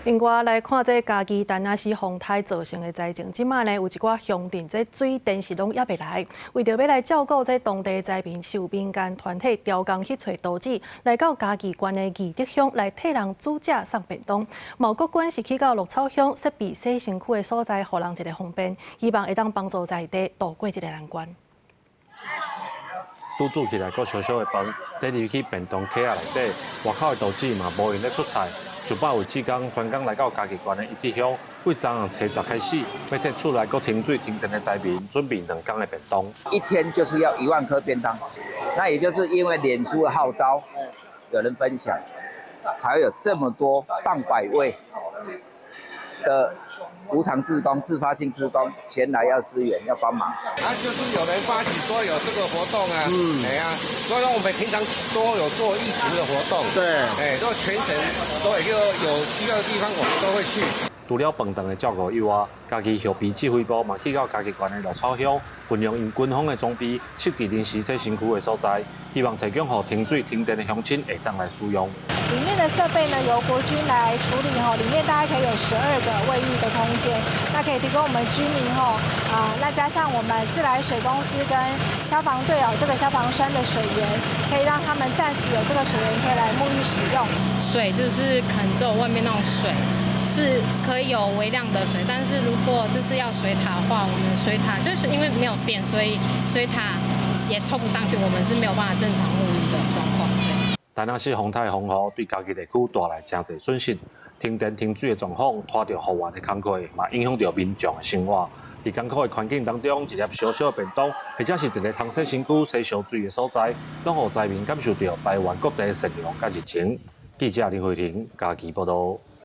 另外來看，這嘉義陳阿時風颱造成的災情，這馬呢有一寡鄉鎮這水電是攏猶未來，為著欲來照顧這當地災民，是有民間團體調工去揣圖紙，來到嘉義縣的義德鄉來替人煮食送便當。嘛閣關是去到鹿草鄉設備洗身軀的所在，予人一个方便，希望會當幫助在地渡過這个難關。拄煮起來閣燒燒的飯，綴入去便當盒仔內底，外口的圖紙嘛無閒咧出菜。上百位志工專工來到嘉義縣的義德鄉，對昨昏初十開始，欲替厝內閣停水停電的災民準備2工的便當。一天就是要1萬顆便當，那也就是因為臉書的號召，有人分享，才會有這麼多上百位的無償志工、自發性志工前來要支援、要幫忙。啊，就是有人發起說有這個活動啊，哎呀，所以說我們平常都有做義廚的活動，哎，都全省都有有需要的地方，我們都會去。除了飯頓的照顧以外，嘉義後備指揮部嘛去到嘉義縣的鹿草鄉，運用𪜶軍方的裝備，設置臨時洗身軀的所在，希望提供予停水停電的鄉親會當來使用。裡面的設備呢，由國軍來處理吼，裡面大概可以有12個衛浴的空間，那可以提供我們居民吼啊，那加上我們自來水公司跟消防隊哦，這個消防栓的水源，可以讓他們暫時有這個水源可以來沐浴使用。水就是可能只有外面那種水是可以有微量的水，但是如果就是要水塔的話，我們水塔就是因為沒有電，所以水塔也抽不上去，我們是沒有辦法正常沐浴的狀況。陳阿時風颱風雨對嘉義地區帶來誠濟損失，停電停水的狀況拖著復原的工課，嘛影響著民眾的生活。佇艱苦的環境當中，一粒小小的便當，或者是一个通洗身軀、洗燒水的所在，攏予災民感受著台灣各地的善良佮熱情。記者林慧婷嘉義報導。